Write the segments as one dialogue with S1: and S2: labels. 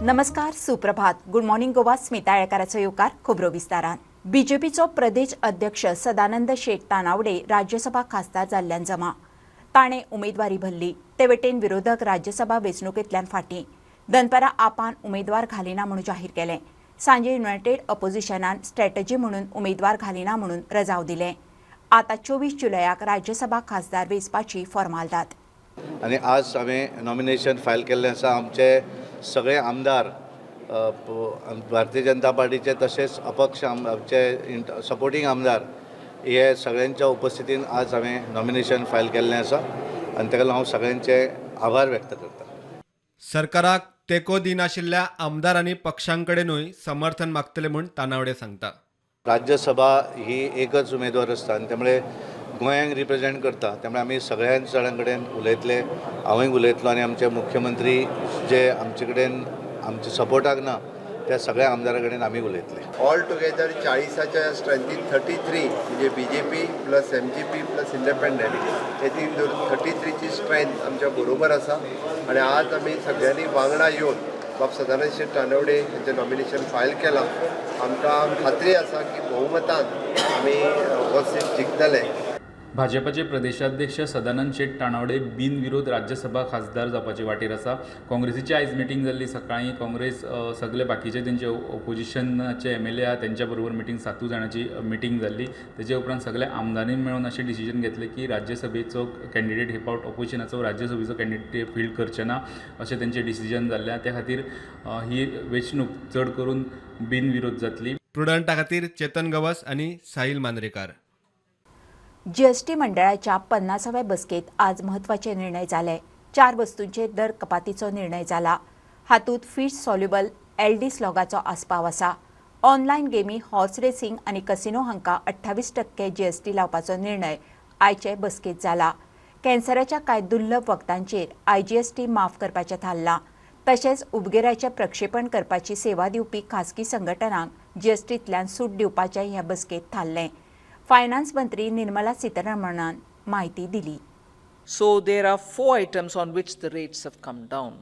S1: नमस्कार, सुप्रभात. Good morning Goa, Smita येळकाराचो येवकार खबरो विस्तारान. बीजेपीचो प्रदेश अध्यक्ष सदानंद शेट तानावडे राज्यसभा खासदार जाल्ल्यान जमा. ताणें उमेदवारी भरली. ते वटेन विरोधक राज्यसभा वेंचणुकेंतल्यान फाटीं. दनपारां आपान उमेदवार घालिना म्हणून जाहीर केलें. सांजे युनायटेड अपोजिशनान स्ट्रॅटजी म्हणून उमेदवार घालिना म्हणून रजाव दिले. आतां 24 जुलयाक राज्यसभा खासदार वेंचपाची फॉर्मालदाद.
S2: आनी आज हांवें नॉमिनेशन फायल केल्लें आसा. आमचे सगळे आमदार भारतीय जनता पार्टीचे तशेंच अपक्ष आमचे सपोर्टींग आमदार हे सगळ्यांच्या उपस्थितीन आज हांवें नॉमिनेशन फायल केल्लें आसा आनी ताका लागून हांव सगळ्यांचे आभार व्यक्त करता.
S3: सरकाराक तेंको दिनाशिल्ल्या आमदारांनी पक्षांकडेनूय समर्थन मागतले म्हूण तानावडे सांगता.
S2: राज्यसभा ही एकच उमेदवार आसता आनी त्यामुळे गोंयांक रिप्रेजेंट करता. त्यामुळे आमी सगळ्या जाणां कडेन उलयतले, हांवूय उलयतलो आनी आमचे मुख्यमंत्री जे आमचे कडेन आमचे सपोर्टाक ना त्या सगळ्या आमदारां कडेन आमी उलयतले.
S4: ऑल टुगेदर 40च्या स्ट्रेंथीन 33 म्हणजे B J P plus M G P plus independent हे तीन धरून 33ची स्ट्रेंथ आमच्या बरोबर आसा. आनी आज आमी सगळ्यांनी वांगडा येवन बाब सदानंद शेट तानावडे हेंचें नॉमिनेशन फायल केलां. आमकां खात्री आसा की बहुमतान आमी हो सीट जिखतले.
S5: भाजपाचे प्रदेशाध्यक्ष सदानंद शेट तानावडे बिनविरोध राज्यसभा खासदार जावपाचे वाटेर आसा. काँग्रेसीची आयज मिटींग जाल्ली सकाळीं. काँग्रेस सगळे बाकीचे तेंचे ओपोजिशनाचे एमएलए आहा तेंच्या बरोबर मिटींग 7 जाणांची मिटींग जाल्ली. तेजे उपरांत सगळे आमदारांनी मेळून अशें डिसिजन घेतलें की राज्यसभेचो कॅन्डिडेट हे फावट ओपोजिशनाचो राज्यसभेचो कॅन्डिडेट फिल्ड करचे ना अशें तेंचें डिसिजन जाल्लें. त्या खातीर ही वेंचणूक चड करून बिनविरोध जातली.
S3: प्रुडंटा खातीर चेतन गवस आनी साहिल मांद्रेकार.
S1: जीएसटी मंडळाच्या 50व्या बसकेत आज महत्वाचे निर्णय जाले. 4 वस्तूंचेर दर कपातीचो निर्णय जाला. हातूंत फिश सॉल्युबल एलडी स्लॉगाचो आस्पाव आसा. ऑनलायन गेमी, हॉर्स रेसिंग आनी कसिनो हांकां 28% जीएसटी लावपाचो निर्णय आयचे बसकेत जाला. कॅन्सराच्या कांय दुर्लभ वखदांचेर आयजीएसटी माफ करपाचें थारलां. तशेंच उपगिऱ्याचें प्रक्षेपण करपाची सेवा दिवपी खासगी संघटनांक जीएसटींतल्यान सूट दिवपाचें ह्या बसकेत थारलें. फायनान्स मंत्री निर्मला सीतारमणान माहिती दिली.
S6: So there are 4 items on which the rates have come down.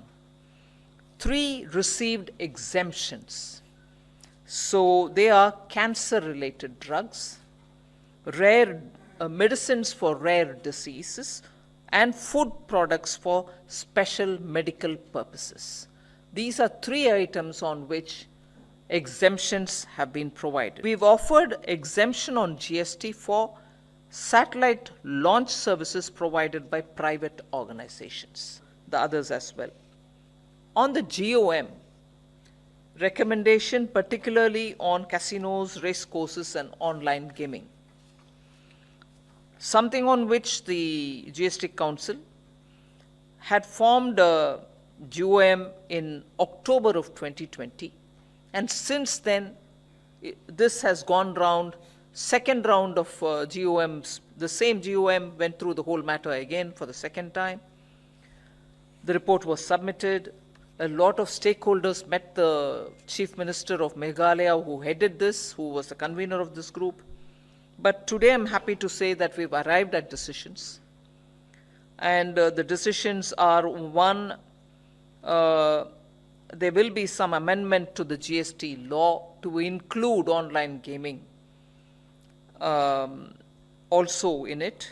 S6: 3 received exemptions. So they are cancer related drugs, rare medicines for rare diseases and food products for special medical purposes. These are 3 items on which exemptions have been provided. We've offered exemption on GST for satellite launch services provided by private organizations, the others as well. On the GOM, recommendation particularly on casinos, race courses and online gaming. Something on which the GST Council had formed a GOM in October of 2020. And since then, this has gone round, second round of GOMs. The same GOM went through the whole matter again for the second time. The report was submitted. A lot of stakeholders met the Chief Minister of Meghalaya who headed this, who was the convener of this group. But today I'm happy to say that we've arrived at decisions. And the decisions are, one, there will be some amendment to the GST law to include online gaming also in it.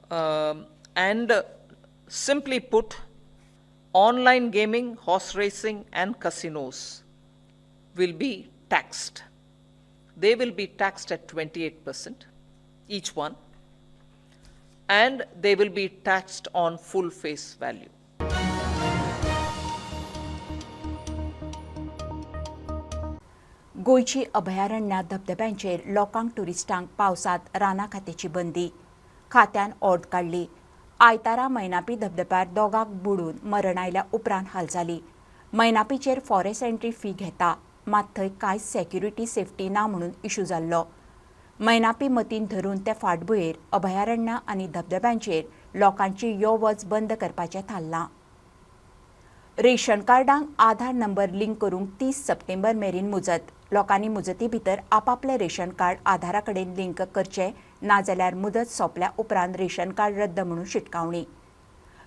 S6: And simply put, online gaming, horse racing and casinos will be taxed. They will be taxed at 28% each one, and they will be taxed on full face value.
S1: गोंयची अभयारण्यां धबधब्यांचेर लोकांक ट्युरिस्टांक पावसांत रानां खात्याची बंदी. खात्यान ऑर्द काडली. आयतारा मैनापी धबधब्यार दोगांक बुडून मरण आयल्या उपरांत हालचाली. मैनापीचेर फॉरेस्ट एंट्री फी घेता, मात थंय कांय सेक्युरिटी सेफ्टी ना म्हणून इशू जाल्लो. मैनापी मतीन धरून ते फाटभुंयेर अभयारण्यां आनी धबधब्यांचेर लोकांची यो वच बंद करपाचें थारलां. रेशन कार्डांक आधार नंबर लिंक करूंक 30 सप्टेंबर मेरेन मुजत. लोकांनी मुजती भितर आपापले रेशन कार्ड आधारा कडेन लिंक करचें, नाजाल्यार मुदत सोंपल्या उपरांत रेशन कार्ड रद्द म्हणून शिटकावणी.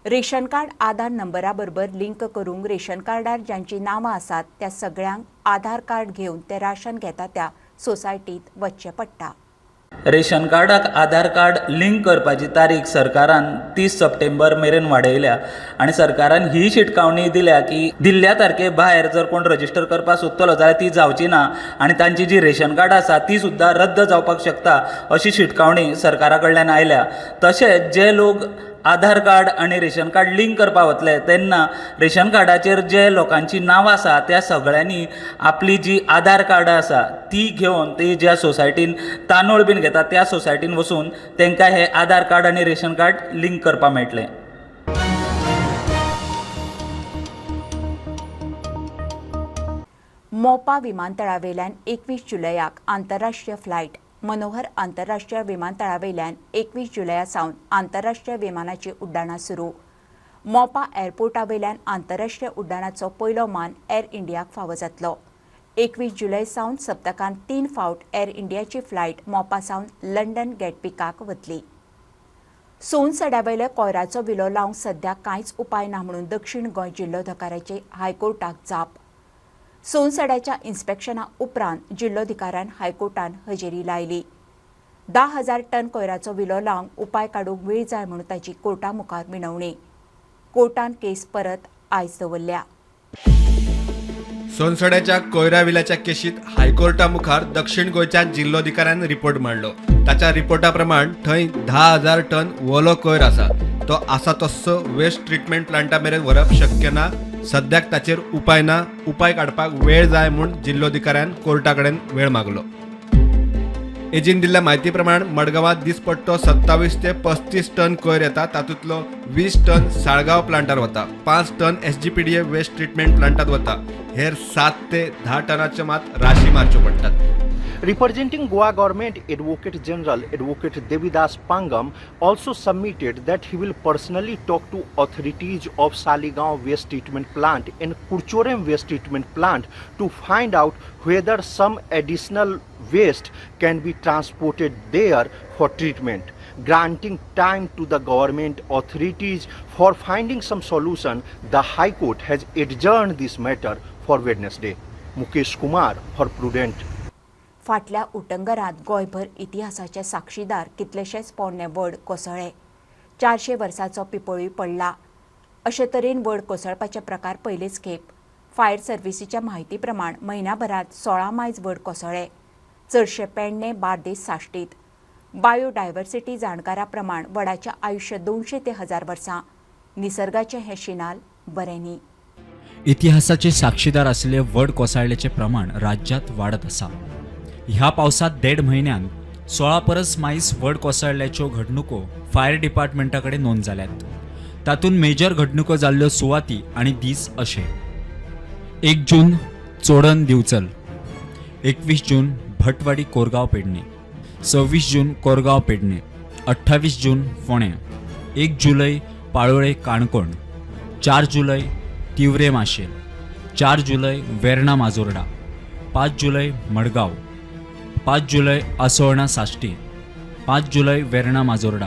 S1: रेशन कार्ड आधार नंबरा बरोबर लिंक करूंक रेशन कार्डार जांचीं नांवां आसात त्या सगळ्यांक आधार कार्ड घेवन ते राशन घेता त्या सोसायटींत वचचें पडटा.
S7: रेशन कार्डाक आधार कार्ड लिंक करपाची तारीख सरकारान 30 सप्टेंबर मेरेन वाडयल्या आनी सरकारान ही शिटकावणी दिल्या की दिल्ल्या तारखे भायर जर कोण रजिस्टर करपाक सोदतलो जाल्यार ती जावची ना आनी तांची जी रेशन कार्डां आसा ती सुद्दां रद्द जावपाक शकता अशी शिटकावणी सरकारा कडल्यान आयल्या. तशेंच जे लोक आधार कार्ड आनी रेशन कार्ड लिंक करपाक वतले तेन्ना रेशन कार्डाचेर जे लोकांची नांवां आसा त्या सगळ्यांनी आपली जी आधार कार्डां आसा ती घेवन ती ज्या सोसायटीन तांदूळ बीन घेता त्या सोसायटीन वचून तांकां हे आधार कार्ड आनी रेशन कार्ड लिंक करपाक मेळटलें.
S1: मोपा विमानतळावेल्यान 21 जुलयाक आंतरराष्ट्रीय फ्लायट. मनोहर आंतरराष्ट्रीय विमानतळावेल्यान 21 जुलया सावन आंतरराष्ट्रीय विमानाची उड्डाणां सुरू. मोपा एअरपोर्टावेल्यान आंतरराष्ट्रीय उड्डाणाचो पयलो मान एअर इंडियाक फावो जातलो. 21 जुलय सावन सप्तकांत 3 फावट एअर इंडियाची फ्लायट मोपा सावन लंडन गॅटविकाक वतली. सोनसड्यावेल्या कोयराचो विलो लावंक सध्या कांयच उपाय ना म्हणून दक्षिण गोंय जिल्लोधिकाऱ्याचे हायकोर्टाक जाप. सोनसड्याच्या इन्स्पेक्शना उपरांत जिल्लोधिकाऱ्यान हायकोर्टान हजेरी लायली. 10,000 टन कोयराचो विलो लावंक उपाय काडूंक वेळ जाय म्हणून ताची कोर्टा मुखार विनवणी. कोर्टान केस परत आयज दवरल्या.
S3: सोनसड्याच्या कोयरा विल्याच्या केशीत हायकोर्टा मुखार दक्षिण गोंयच्या जिल्लोधिकाऱ्यान रिपोर्ट मांडलो. ताच्या रिपोर्टा प्रमाण थंय 10,000 टन ओलो कोयर आसा. तो आसा तस्सो वेस्ट ट्रिटमेंट प्लांटा मेरेन व्हरप शक्य ना. सद्याक ताचेर उपाय ना. उपाय काडपाक वेळ जाय म्हूण जिल्लोधिकाऱ्यान कोर्टा कडेन वेळ मागलो. एजीन दिल्ल्या म्हायती प्रमाण मडगांवांत दिसपट्टो 27 ते 35 टन कोयर येता. तातूंतलो 20 टन साळगांव प्लांटार वता, 5 टन SGPDA waste treatment प्लांटात वता, हेर 7 ते 10 टनाच्यो मात राशी मारच्यो पडटात.
S8: Representing Goa government, Advocate General Advocate Devidas Pangam also submitted that he will personally talk to authorities of Saligao waste treatment plant and Curchorem waste treatment plant to find out whether some additional waste can be transported there for treatment. Granting time to the government authorities for finding some solution, the High Court has adjourned this matter for Wednesday. Mukesh Kumar for Prudent.
S1: फाटल्या उटंगरांत गोंयभर इतिहासाचे साक्षीदार कितलेशेच पोरणे वड कोसळ्ळे. 400 वर्सांचो पिपळूय पडला. अशे तरेन वड कोसळपाचे प्रकार पयलेच खेप. फायर सर्व्हिसीच्या म्हायती प्रमाण म्हयन्याभरांत 16 मायज वड कोसळ्ळे. चडशे पेडणे, बार्देस, साश्टीत. बायोडायव्हर्सिटी जाणकारा प्रमाण वडाचें आयुश्य 200 ते 1000 वर्सां. निसर्गाचें हें शिनाल बरें न्ही.
S9: इतिहासाचे साक्षीदार आशिल्ले वड कोसळ्ळ्याचें प्रमाण राज्यांत वाडत आसा. ह्या पावसांत 1.5 म्हयन्यांत 16 परस मायस वड कोसळ्ळ्याच्यो घडणुको फायर डिपार्टमेंटा कडेन नोंद जाल्यात. तातूंत मेजर घडणुको जाल्ल्यो सुवाती आनी दीस अशे: 1 जून चोडण दिवचल, 21 जून भटवाडी कोरगांव पेडणे, 26 जून कोरगांव पेडणे, 28 जून फोंड्या, 1 जुलय पाळोळे काणकोण, 4 जुलय तिवरे माशेल, 4 जुलय वेर्णा माजोर्डा, 5 जुलय मडगांव, 5 जुलय असोळणा साश्टी, 5 जुलय वेर्णा माजोर्डा,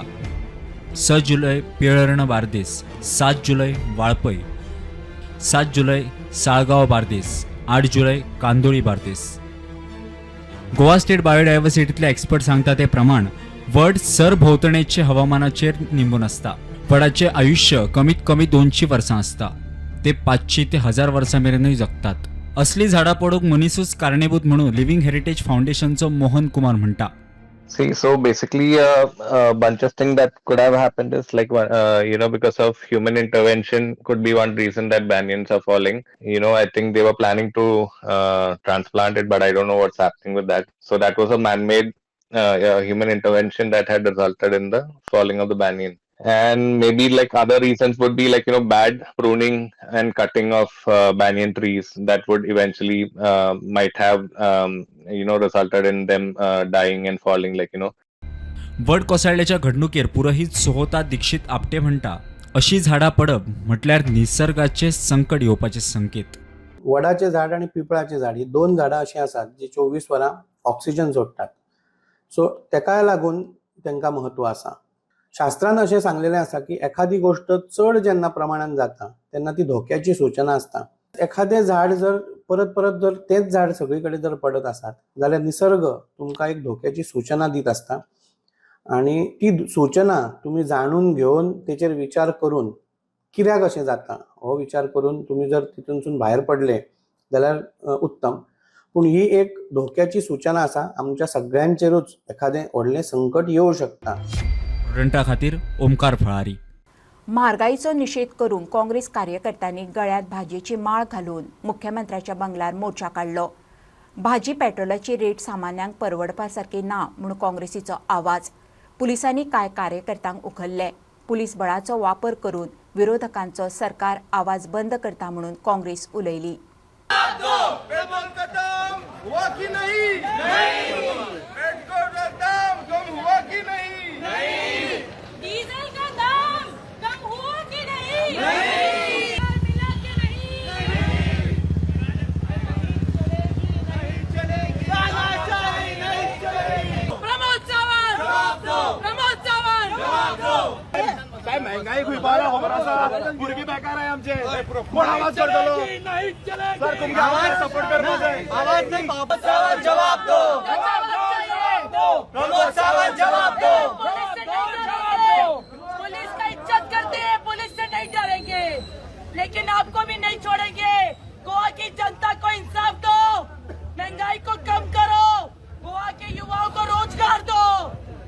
S9: 6 जुलय पिळर्ण बार्देस, 7 जुलय वाळपय, 7 जुलय साळगांव बार्देस, 8 जुलय कांदोळी बार्देस. गोवा स्टेट बायोडायव्हर्सिटीतले एक्सपर्ट सांगता ते प्रमाण वड सरभोंवतणेचे हवामानाचेर निंबून आसता. वडाचें आयुश्य कमीत कमी 200 वर्सां आसता. ते 500 ते 1000 वर्सां मेरेनूय जगतात. असली झाडां पडूंक मनिसूच कारणीभूत म्हणून लिव्हिंग हेरिटेज फाउंडेशनचो मोहन कुमार म्हणटा.
S10: See, so basically, a bunch of things that could have happened is like, because of human intervention could be one reason that banyans are falling. I think they were planning to transplant it, but I don't know what's happening with that. So that was a man-made human intervention that had resulted in the falling of the banyan. And maybe like other reasons would be like, bad pruning and cutting of banyan trees that would eventually might have, resulted in them dying and falling, like, you know.
S9: वड कोसळ्ळ्याच्या घडणुकेर पुरोहीत सोहोता दीक्षित आपटे म्हणटा, अशी झाडां पडप म्हटल्यार निसर्गाचे संकट येवपाचे संकेत.
S11: वडाचें झाड आनी पिंपळाचें झाड ही दोन झाडां अशीं आसात जी 24 वरां ऑक्सिजन सोडटात. सो तेकाय लागून तांकां म्हत्व आसा. शास्त्रान अशें सांगलेलें आसा की एखादी गोश्ट चड जेन्ना प्रमाणान जाता तेन्ना ती धोक्याची सूचना आसता. एखादें झाड जर परत परत जर तेंच झाड सगळी कडेन जर पडत आसात जाल्यार निसर्ग तुमकां एक धोक्याची सूचना दीत आसता आनी ती सूचना तुमी जाणून घेवन तेचेर विचार करून कित्याक अशें जाता हो विचार करून तुमी जर तितूनसून भायर पडले जाल्यार उत्तम. पूण ही एक धोक्याची सूचना आसा, आमच्या सगळ्यांचेरूच एखादें व्हडलें संकट येवं शकता.
S9: प्रुडंटा खातीर ओमकार फळारी.
S1: म्हारगाईचो निशेध करून काँग्रेस कार्यकर्त्यांनी गळ्यांत भाजयेची माळ घालून मुख्यमंत्र्याच्या बंगल्यार मोर्चा काडलो. भाजी पेट्रोलाची रेट सामान्यांक परवडपा सारकी ना म्हूण काँग्रेसीचो आवाज. पुलिसांनी कांय कार्यकर्त्यांक उखल्ले. पुलीस बळाचो वापर करून विरोधकांचो सरकार आवाज बंद करता म्हणून काँग्रेस उलयली.
S12: डीजल का दाम कम हुआ कि नहीं? नहीं। मिला कि नहीं? नहीं। प्रमोद सावंत, प्रमोद सावंत।
S13: काय महंगाई खुयपाला खबर आसा, भुरगीं बेकार आहे आमचे, कोण आवाज करतलो? सर तुमकां आवाज सपोर्ट करपाक जाय. आवाज नाही, सावंत जवाब दो, प्रमोद सावंत जवाब दो.
S12: पुलिस से नहीं डरेंगे, पुलिस का इज्जत करते हैं, पुलिस से नहीं डरेंगे, लेकिन आपको भी नहीं छोड़ेंगे. गोवा की जनता को इंसाफ दो, महंगाई को कम करो, गोवा के युवाओं को रोजगार दो.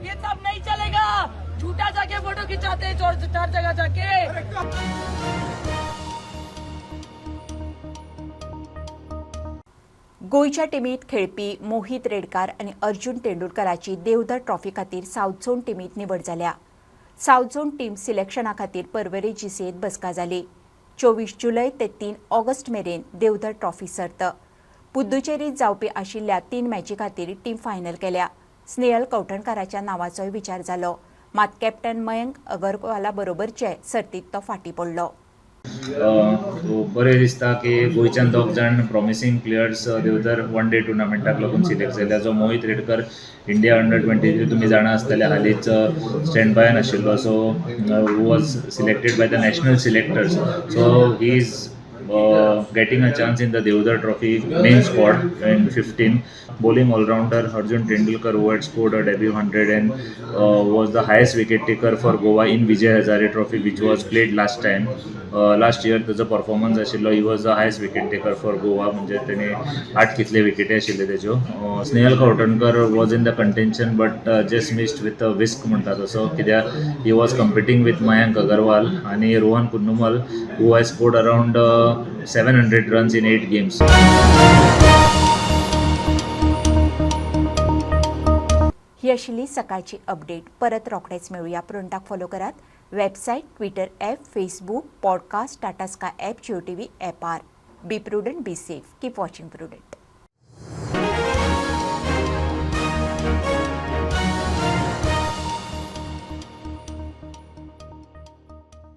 S12: ये सब नहीं चलेगा. झूठा जाके फोटो खिंचाते हैं चार चार जगह जाके.
S1: गोंयच्या टिमीत खेळपी मोहित रेडकार आनी अर्जुन तेंडुलकराची देवधर ट्रॉफी खातीर सावथ झोन टिमीत निवड जाल्या. सावथ झोन टीम सिलेक्शना खातीर पर्वरी जीसीएत बसका जाली. 24 जुलय ते 3 ऑगस्ट मेरेन देवधर ट्रॉफी सर्त. पुद्दुचेरीत जावपी आशिल्ल्या 3 मॅची खातीर टीम फायनल केल्या. स्नेहल कवठणकाराच्या नांवाचोय विचार जालो, मात कॅप्टन मयंक अगरवाला बरोबरचे सर्तीत तो फाटीं पडलो.
S14: बरें दिसता की गोंयच्यान दोग जाण promising players Deodhar one day टुर्नामेंटाक लागून सिलेक्ट जाल्या. जो मोहीत रेडकर इंडिया अंडर 23 तुमी जाणा आसतले हालींच स्टँड बायान आशिल्लो, so was selected by the national selectors, so he is getting a chance in the Deodhar Trophy main squad in 15. Bowling all-rounder Arjun Tendulkar, who had scored a debut 100 and was the highest wicket taker for Goa in Vijay Hazare Trophy, which was played last time. Last year ताजो performance आशिल्लो, he was the highest wicket taker for Goa, म्हणजे तेणे 8 कितले विकेटी आशिल्ले तेज्यो. Snehal Kavthankar was in the contention but just missed with a whisker म्हणटा तसो, कित्याक he was competing with Mayank Agarwal आनी Rohan Kunnummal, who has scored around 700 runs in 8 games.
S1: ही आशिल्ली सकाळची अपडेट. परत रोखडेच मेळुया. प्रुडंटाक फॉलो करात website, Twitter app, Facebook, podcast, Tata Sky app, Jio TV ॲपार. Be prudent, be safe, keep watching Prudent.